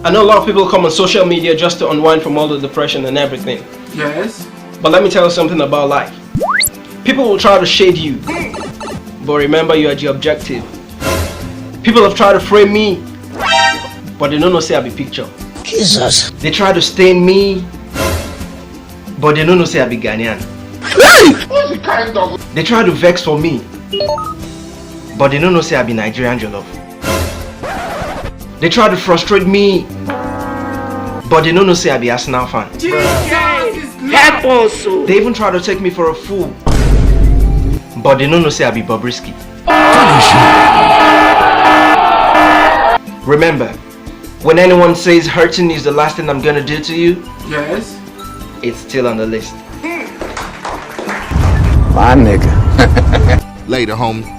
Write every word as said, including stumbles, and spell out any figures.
I know a lot of people come on social media just to unwind from all the depression and everything. Yes. But let me tell you something about life. People will try to shade you, but remember you are the objective. People have tried to frame me, but they don't know say I be picture. Jesus. They try to stain me, but they don't know say I be Ghanaian. Hey! What's the kind of They try to vex for me, but they don't know say I be Nigerian jollof. They try to frustrate me, but they don't know say I be Arsenal fan. Jesus is Help us, oh. They even try to take me for a fool, but they don't know say I be Bobrisky. Remember, when anyone says hurting is the last thing I'm gonna do to you, Yes. it's still on the list. My nigga. Later, homie.